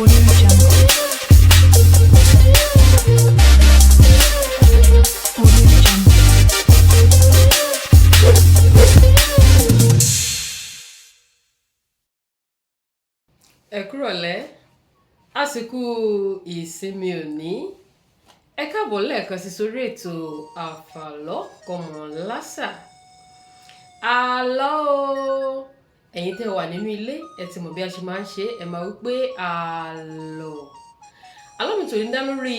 Audio Jungle. Audio Jungle. Ẹ kúrọ̀lẹ́, àsìkò ìsinmi òní. Ẹ káàbọ̀ lẹ́ẹ̀kan sí sórí ètò Àfàlọ́ Kọmọlásà. Àlọ́ o! Ẹ̀yin tẹ́ wà nínú ilé, ẹ ti mọ̀ bí a ṣe máa ń ṣe, ẹ máa wí pé àlọ́. Àlọ́ mi tòní dá lórí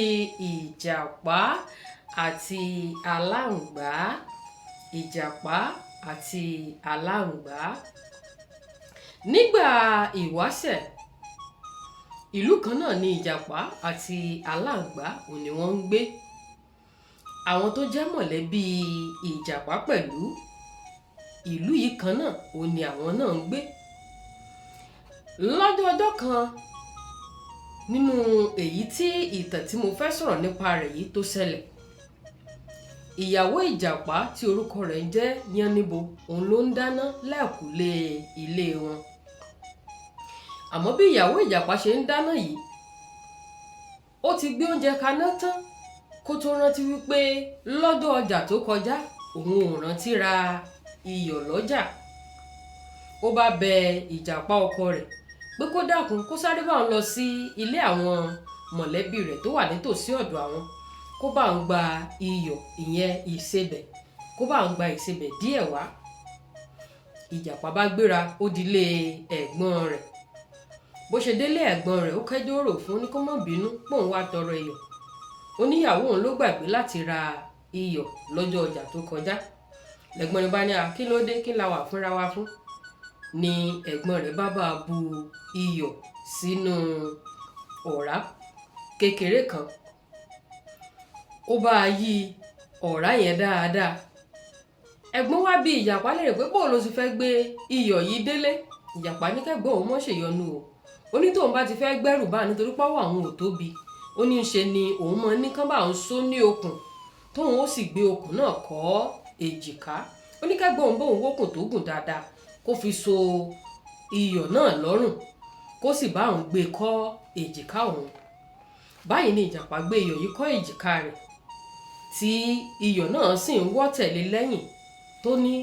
ìjàpá àti aláǹgbá. Ìjàpá àti aláǹgbá. Nígbà ìwáṣẹ̀, ìlú kan náà ni ìjàpá àti aláǹgbá òun ni wọ́n ń gbé. Àwọn tó jẹ́ mọ̀lẹ́bí ìjàpá pẹ̀lú ìlú yìí kan náà òun ni àwọn náà ń gbé. Lọ́jọ́ ọjọ́ kan nínú èyí tí ìtàn tí mo fẹ́ sọ̀rọ̀ nípa rẹ̀ yìí tó ṣẹlẹ̀. Ìyàwó ìjàpá tí orúkọ rẹ̀ ń jẹ́ Yánníbo, òun ló ń dáná lẹ́ẹ̀kùlé ilé wọn. Àmọ́ bí ìyàwó ìjàpá ṣe ń dáná yìí, ó ti gbé oúnjẹ kaná tán kó tó rántí wípé lọ́jọ́ ọjà tó kọjá, òun ò rántí ra iyọ̀ lọ́jà. Ó bá bẹ ìjàpá ọkọ rẹ̀ pé kó dákun kó sáré bá òun lọ sí ilé àwọn mọ̀lẹ́bí rẹ̀ tó wà nítòsí ọ̀dọ̀ àwọn, kó bá òun gba iyọ̀, ìyẹn ìsebẹ̀, kó bá òun gba ìsebẹ̀ díẹ̀ wá. Ìjàpá bá gbéra, ó dilé ẹ̀gbọ́n rẹ̀. Bó ṣe délé ẹ̀gbọ́n rẹ̀, ó kẹ́jọ́ rò fún un ní kó má bínú pé òun wá tọrọ iyọ̀. Ó níyàwó òun ló gbàgbé láti ra iyọ̀ lọ́jọ́ ọjà tó kọjá. Lẹ̀gbọ́n rẹ̀ bá ní, "À, kí ló dé? Kí la wà fúnra wa fún?" Ni ẹ̀gbọ́n rẹ̀ bá bá bu iyọ̀ sínú ọ̀rá kékeré kan. Ó bá yí ọ̀rá yẹn dáadáa. Ẹ̀gbọ́n wá bi ìjàpá lérè pé bóo ló ṣe fẹ́ gbé iyọ̀ yìí délé. Ìjàpá ní kẹ́gbọ́n òun má ṣèyọnu o. Ó ní tóun bá ti fẹ́ gbẹ́rù bá nítorí pọ́wọ́ àwọn ò tóbi. Ó ní ṣe ni òun mọ̀ ní kán bá òun só ní okùn, tóun ó sì gbé okùn náà kọ́ èjìká. Ó ní kẹ́gbọ́n òun bóun wókùn tó gùn dáadáa kó fi so iyọ̀ náà lọ́rùn, kó sì bá òun gbé kọ́ èjìká òun. Báyìí ni ìjàpá gbé iyọ̀ yìí kọ́ èjìká rẹ̀, tí iyọ̀ náà sì ń wọ́ tẹ̀lé lẹ́yìn tó ní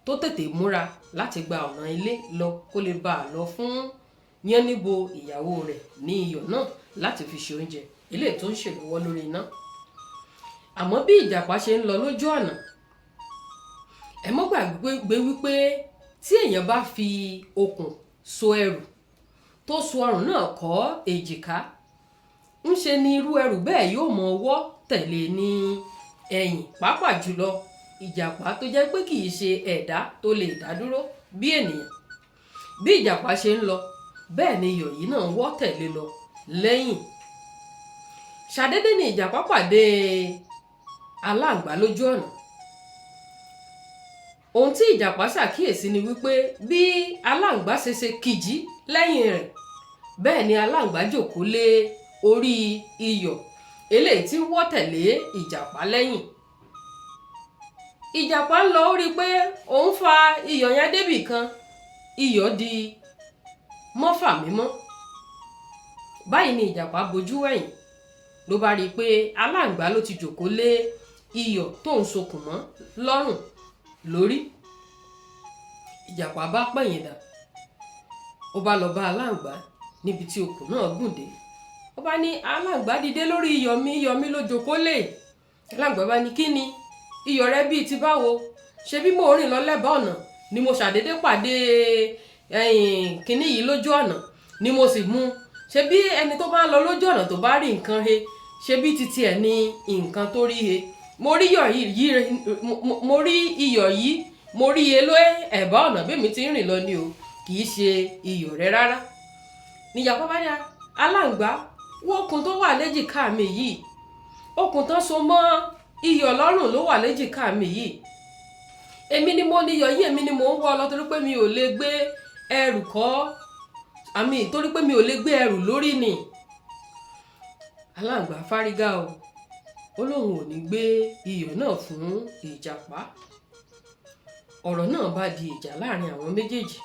tó tètè múra láti gba ọ̀nà ilé lọ kó lè bá a lọ fún Yánníbo ìyàwó rẹ̀ ní iyọ̀ náà láti fi ṣe oúnjẹ eléyìí tó ń ṣe lọ́wọ́ lórí iná. Àmọ́ bí ìjàpá ṣe ń lọ lójú ọ̀nà, ẹ mọ́ gbàgbé wípé tí èèyàn bá fi okùn so ẹrù tó so ọrùn náà kọ́ èjìká, ńṣe ni irú ẹrù bẹ́ẹ̀ yóò mọ wọ́ tẹ̀lé ní ẹ̀yìn, pàápàá jùlọ ìjàpá tó jẹ́ pé kì í ṣe ẹ̀dá tó lè dá dúró bí ènìyàn. Bí ìjàpá ṣe ń lọ, bẹ́ẹ̀ ni iyọ̀ yìí náà ń wọ́ tẹ̀lé lọ lẹ́yìn. Ṣàdédé ni ìjàpá pàdé aláǹgbá lójú ọ̀nà. Ohun tí ìjàpá ṣàkíyèsí ni wípé bí aláǹgbá ṣe ṣe kìjí lẹ́yìn rẹ̀, bẹ́ẹ̀ ni aláǹgbá jókòó lé orí iyọ̀ eléyìí tí ń wọ́ tẹ̀lé ìjàpá lẹ́yìn. Ìjàpá ń lọ, ó rí i pé òun fa iyọ̀ yẹn débì kan, iyọ̀ di mọ́fà mímọ́. Báyìí ni ìjàpá bojú wẹ̀yìn ló bá rí i pé aláǹgbá ló ti jókòó lé iyọ̀ tó ń sokùn mọ́ lọ́rùn lórí. Ìjàpá bá pẹ̀yìn dà, ó bá lọ bá aláǹgbá níbi tí okùn náà gùn dé. Ó bá ní, "Aláǹgbá, dìde lórí iyọ̀ mi, iyọ̀ mi ló jókòó lé." Aláǹgbá bá ní, "Kí ni? Iyọ̀ rẹ bíi ti báwo? Ṣé bí mo rìn lọ lẹ́bàá ọ̀nà ni mo ṣàdédé pàdé ẹ̀yìn kíní yìí lójú ọ̀nà ni mo sì mú. Ṣé bí ẹni tó bá ń lọ lójú ọ̀nà tó bá rí nǹkan he, ṣé bí titi ẹ̀ ni nǹkan tó rí he? Mo rí iyọ̀ yìí, mo rí iyọ̀ yìí, mo rí he ló ẹ̀bá ọ̀nà bí èmi ti ń rìn lọ ni o, kì í ṣe iyọ̀ rẹ rárá." Ni ìjàpá bá ní, "Aláǹgbá, wo okùn tó wà léjìká mi yìí. Okùn tán so mọ́ iyọ̀ lọ́rùn ló wà léjìká mi yìí. Èmi ni mo ní iyọ̀ yìí, èmi ni mò ń wọ́ lọ torí pé mi ò lè gbé ẹrù kọ́, àmì torí pé mi ò lè gbé ẹrù lórí ni." Aláǹgbá fárígá o. Ó lóun ò ní gbé iyọ̀ náà fún ìjàpá. Ọ̀rọ̀ náà bá di ìjà láàrin àwọn méjèèjì.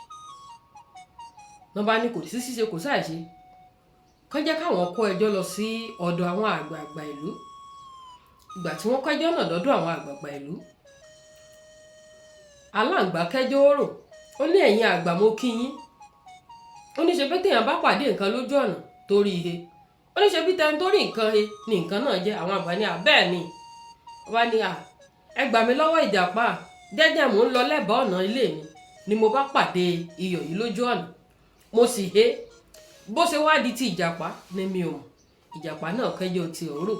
Wọ́n bá ní kò sí ṣíṣe kò sáì ṣe. Kó jẹ́ káwọn kó ẹjọ́ lọ sí ọ̀dọ̀ àwọn àgbààgbà ìlú. Ìgbà tí wọ́n kẹ́jọ́ náà dọ́dọ̀ àwọn àgbààgbà ìlú, aláǹgbá kẹ́jọ́ ó rò. Ó ní, "Ẹ̀yin àgbà, mo kí yín." Ó ní ṣe pé téèyàn bá pàdé nǹkan lójú ọ̀nà tó rí ihe, ó ní ṣe bí tẹni tó rí nǹkan he ni nǹkan náà jẹ́. Àwọn àgbà ní à bẹ́ẹ̀ ni. Wọ́n bá ní, "À, ẹ gbà mí lọ́wọ́ ìjàpá. Jẹ́jẹ́ mò ń lọ lẹ́bàá ọ̀nà ilé mi ni mo bá pàdé iyọ̀ yìí lójú ọ̀nà, mo sì he. Bó ṣe wá di ti ìjàpá ni mi ò mọ̀." Ìjàpá náà kẹ́jọ́ ti ọ̀rọ̀.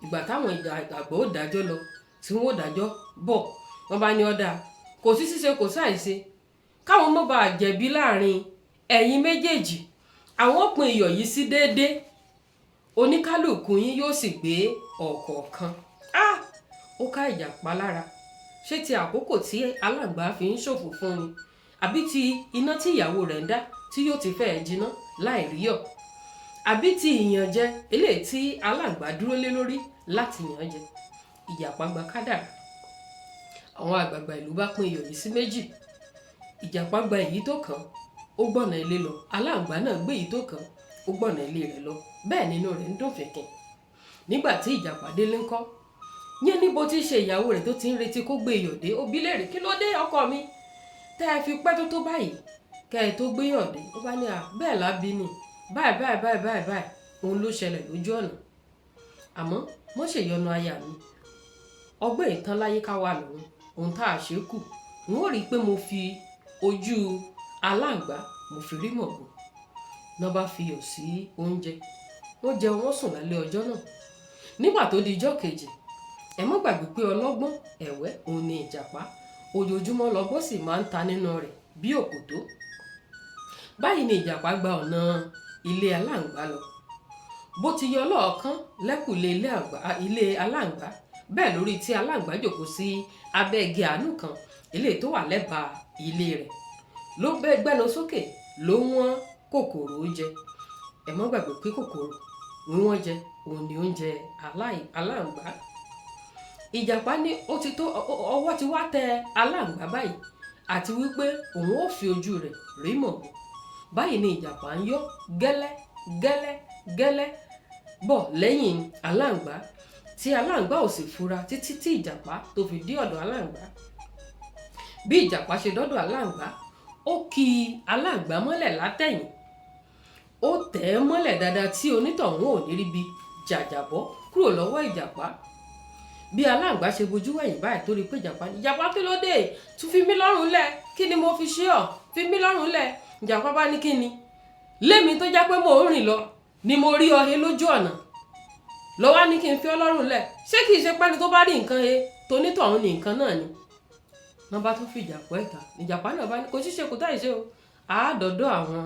Ìgbà táwọn àgbà ó dájọ́ lọ, tí wọ́n ó dájọ́ bọ̀, wọ́n bá ní, "Ó dáa, kò sí ṣíṣe, kò sáìṣe. Káwọn mọ́ bá jẹ̀bi láàrin ẹ̀yin méjèèjì, àwọn pín iyọ̀ yìí sí déédé. Oníkálùkù yín yóò sì gbé ọ̀kọ̀ọ̀kan." Ah, ó ká ìjàpá lára. Ṣé ti àkókò tí aláǹgbá fi ń ṣòfò fún ni, àbí ti iná tí ìyàwó rẹ̀ ń dá tí yóò ti fẹ́ẹ̀ jiná láì ríyọ̀, àbí ti ìyànjẹ eléyìí tí aláǹgbá dúró lé lórí láti yàn jẹ? Ìjàpá gba kádàrá. Àwọn àgbààgbà ìlú bá pín iyọ̀ yìí sí méjì. Ìjàpá gba èyí tó kàn, ó gbọ̀nà ilé lọ. Aláǹgbá náà gbé èyí tó kàn, ó gbọ̀nà ilé rẹ̀ lọ. Bẹ́ẹ̀ nínú rẹ̀ ń dùn fìnkìn. Nígbà tí ìjàpá délé ńkọ́, yẹn ní bó ti ṣe ìyàwó rẹ̀ tó ti ń retí kó gbé iyọ̀ dé, ó bi léèrè, "Kí ló dé, ọkọ mi, tẹ́ ẹ fi pẹ́ tó tó báyìí kẹ́ ẹ tó gbé iyọ̀ dé?" Ó bá ní, "À, bẹ́ẹ̀ lábí ni. Báyìí báyìí báyìí báyìí báyìí òun ló ṣẹlẹ̀ lójú ọ̀nà. Àmọ́ mọ́ ṣèyọnu, aya mi. Ọgbẹ́ ìtàn láyé ká wà lọ́run. Ohun tá a ṣe kù, n ó rí i pé mo fi ojú aláǹgbá, mo fi rí mọ̀gbọ́n." Náà bá fi iyọ̀ sí oúnjẹ, wọ́n jẹun, wọ́n sùn lálẹ́ ọjọ́ náà. Nígbà tó di ijọ́ kejì, ẹ mọ́ gbàgbé pé ọlọ́gbọ́n ẹ̀wẹ́ òun ni ìjàpá. Ojoojúmọ́ lọ́gbọ́n sì máa ń ta nínú rẹ̀ bí òkòtó. Báyìí ni ìjàpá gba ọ̀nà ilé aláǹgbá lọ. Bó ti yọ lọ́ọ̀kán lẹ́kùlé ilé aláǹgbá, bẹ́ẹ̀ lórí tí aláǹgbá jòkó sí abẹ́ igi àánú kan eléyìí tó wà lẹ́bàá ilé rẹ̀, ló bẹ́ gbẹ́nu sókè, ló wọ́n kòkòrò jẹ. Ẹ mọ́ gbàgbé pé kòkòrò wíwọ́n jẹ òun ni oúnjẹ aláǹgbá. Ìjàpá ní ó ti tó, ọwọ́ ti wá tẹ aláǹgbá báyìí, àti wípé òun ó fi ojú rẹ̀ rí mọ̀bọ̀. Báyìí ni ìjàpá ń yọ́ gẹ́lẹ́ gẹ́lẹ́ gẹ́lẹ́ bọ̀ lẹ́yìn aláǹgbá, tí aláǹgbá ò sì fura títí tí ìjàpá tó fi dé ọ̀dọ̀ aláǹgbá. Bí ìjàpá ṣe dọ́dọ̀ aláǹgbá, ó ki aláǹgbá mọ́lẹ̀ látẹ̀yìn. Ó tẹ̀ ẹ́ mọ́lẹ̀ dáadáa tí onítọ̀hún ò ní ríbi jàjàbọ́ kúrò lọ́wọ́ ìjàpá. Bí aláǹgbá ṣe bojú wẹ̀yìn báyìí tó rí pé ìjàpá ní, "Ìjàpá, kí ló dé? Tún fi mí lọ́rùn lẹ̀. Kí ni mo fi ṣe ọ́? Fi mí lọ́rùn lẹ̀." Ìjàpá bá ní, "Kí ni lémi tó jẹ́ pé mò ń rìn lọ ni mo rí ọ he lójú ọ̀nà, lọ wá ní kí n fi ọ́ lọ́rùn lẹ̀? Ṣé kìí ṣe pẹ́ni tó bá rí nǹkan he, tonítọ̀hún ní nǹkan náà ni?" Wọ́n bá tún fi ìjàpá ẹ̀ta. Ìjàpá náà bá ní, "Kò ṣíṣe, kò táyì ṣe o. Àádọ́dọ́ àwọn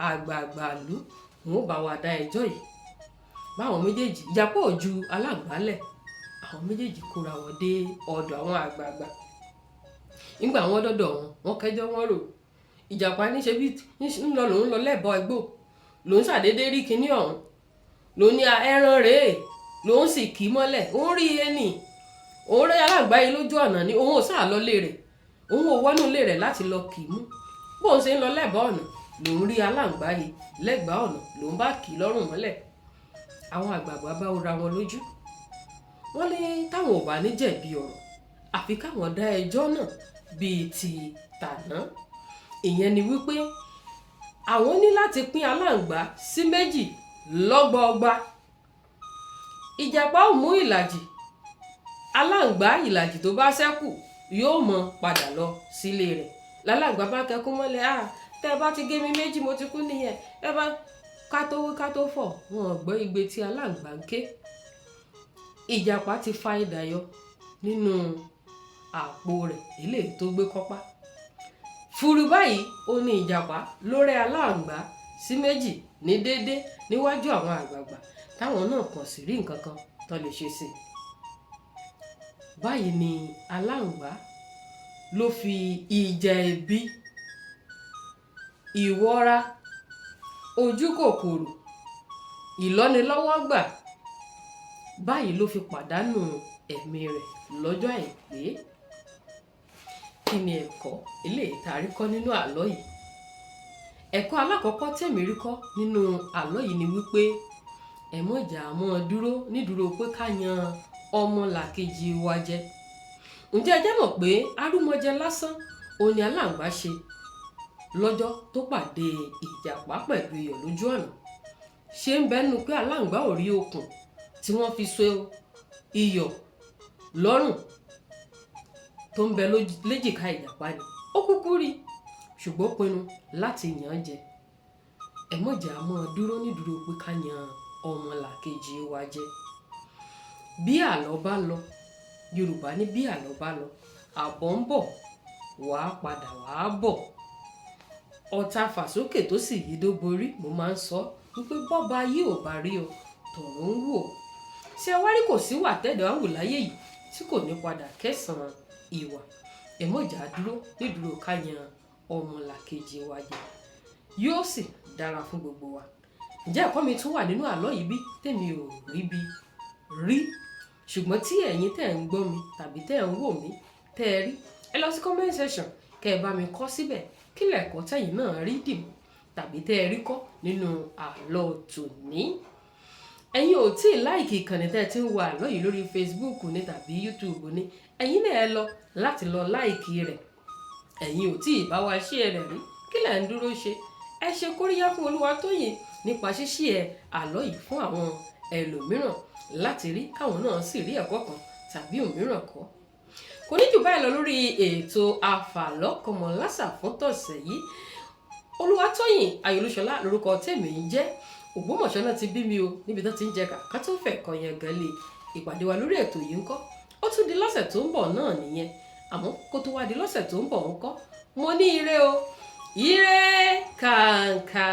àgbààgbà ìlú, wọn ò bá wa dá ẹjọ́ yìí." Báwọn méjèèjì, ìjàpá ò ju aláǹgbá lẹ̀, àwọn méjèèjì kóra wọn dé ọ̀dọ̀ àwọn àgbààgbà. Nígbà wọn dọ́dọ̀ wọn, wọ́n kẹ́jọ́, wọn rò. Ìjàpá ní ṣe bí ń lọ lòun lọ lẹ́bàá igbó, lòun ṣàdédé rí kinní ọ̀hún, lòun ní ẹran rèé, lòun sì kì í mọ́lẹ̀. Òun rí iye nì, òun rí aláǹgbá yìí lójú ọ̀nà ni. Òun ò sáà lọ lé rẹ̀, òun ò wọnú ilé rẹ̀ láti lọ kì í mú. Bóun ṣe ń lọ lẹ́bàá ọ̀nà lòun rí aláǹgbá yìí lẹ́gbàá ọ̀nà, lòun bá kì í lọ́rùn mọ́lẹ̀. Àwọn àgbààgbà bá ra wọn lójú. Wọ́n ní táwọn ò bá ní jẹ̀bi ọ̀rọ̀, àfi káwọn dá ẹjọ́ náà bíi ti tàná. Ìyẹn ni wípé àwọn ní láti pín aláǹgbá sí méjì lọ́gbọọgba. Ìjàpá ò mú ìlàjì, aláǹgbá ìlàjì tó bá ṣẹ́kù yóò mọ padà lọ sílé rẹ̀. Lálàǹgbá bá kẹkún mọ́lẹ̀, "À, tẹ́ ẹ bá ti gé mi méjì, mo ti kú nìyẹn." Ẹ bá ká tó wí ká tó fọ̀, wọn ò gbọ́ igbe tí aláǹgbá ń ké. Ìjàpá ti fa idà yọ nínú àpò rẹ̀ eléyìí tó gbé kọ́pá. Fùrù báyìí ó ní ìjàpá ló rẹ́ aláǹgbá sí méjì ní déédé níwájú àwọn àgbààgbà, táwọn náà kàn sí rí nǹkan kan tó lè ṣe sí i. Báyìí ni aláǹgbá ló fi ìjà ẹ̀bi, ìwọra, ojú kòkòrò, ìlọ́nilọ́wọ́gbà, báyìí ló fi pàdánù ẹ̀mí rẹ̀ lọ́jọ́ àìpé. Kí ni ẹ̀kọ́ eléyìí tá a rí kọ́ nínú àlọ́ yìí? Ẹ̀kọ́ alákọ̀ọ́kọ́ tèmi rí kọ́ nínú àlọ́ yìí ni wípé ẹ mọ̀ jà mọ́ dúró nídúró pé ká yan ọmọ làkejì wa jẹ. Ǹjẹ́ ẹ jẹ́ mọ̀ pé arúmọjẹ lásán òun ni aláǹgbá ṣe lọ́jọ́ tó pàdé ìjàpá pẹ̀lú iyọ̀ lójú ọ̀nà? Ṣé ń bẹ́nu pé aláǹgbá ò rí okùn tí wọ́n fi so iyọ̀ lọ́rùn tó ń bẹ léjìká ìjàpá ni? Ó kúkú rí, ṣùgbọ́n ó pinnu láti yàn án jẹ. Ẹ mọ̀ jà mọ́ dúró nídúró pé ká yan ọmọ làkejì wa jẹ. Bí àlọ́ bá lọ, Yorùbá ní bí àlọ́ bá lọ, àbọ̀ ń bọ̀ wàá padà wàá bọ̀. Ọ̀tá fàsókè tó sì yí dó borí, mo máa ń sọ wípé bọ́ba yìí ò bá rí o, tọ̀run ń wò. Ṣé wá rí, kò sí wà tẹ́dọ̀ á wù láyé yìí tí kò ní padà kẹsàn-án ìwà. Ẹ mọ̀ jà dúró nídúró ká yan ọmọ làkejì wa jẹ. Yóò sì dára fún gbogbo wa. Ǹjẹ́ ẹ̀kọ́ mi tún wà nínú àlọ́ yìí bí tèmi ò rí bí rí, ṣùgbọ́n tí ẹ̀yin tẹ̀ ń gbọ́ mi tàbí tẹ̀ ń wò mí tẹ́ ẹ rí, ẹ lọ sí comment section kẹ́ ẹ bá mi kọ síbẹ̀ kí lẹ̀kọ́ tẹ̀yin náà rí dìmú tàbí tẹ́ ẹ rí kọ́ nínú àlọ́ tòní. Ẹ̀yin ò tí ì like ìkànnì tẹ́ ẹ ti ń wo àlọ́ yìí lórí Facebook ní tàbí YouTube ní, ẹ̀yin náà ẹ lọ láti lọ like rẹ̀. Ẹ̀yin ò tí ì bá wa share rẹ̀ rí, kí lẹ̀ ń dúró ṣe? Ẹ ṣe kóríyá fún Olúwatóyìn nípa ṣíṣí ẹ àlọ́ yìí fún àwọn ẹlòmíràn láti rí, káwọn náà sì rí ẹ̀kọ́ kan tàbí òmíràn kọ́. Kò ní jù báyìí lọ lórí ètò Afàlọ́kọ́mọláṣà fún tọ̀sẹ̀ yìí. Olúwatóyìn Ayọ̀lúṣọlá lórúkọ tèmi ń jẹ́. Ògbómọ̀ṣọ́ náà ti bí mi o, níbi tó ti ń jẹ kàkà tó fẹ̀ kọ́ yẹn gan lé. Ìpàdé wa lórí ètò yìí ń kọ́, ó tún di lọ́sẹ̀ tó ń bọ̀ náà nìyẹn. Àmọ́ kó tó wá di lọ́sẹ̀ tó ń bọ̀ ń kọ́, mo ní ire o, ire kàǹkà.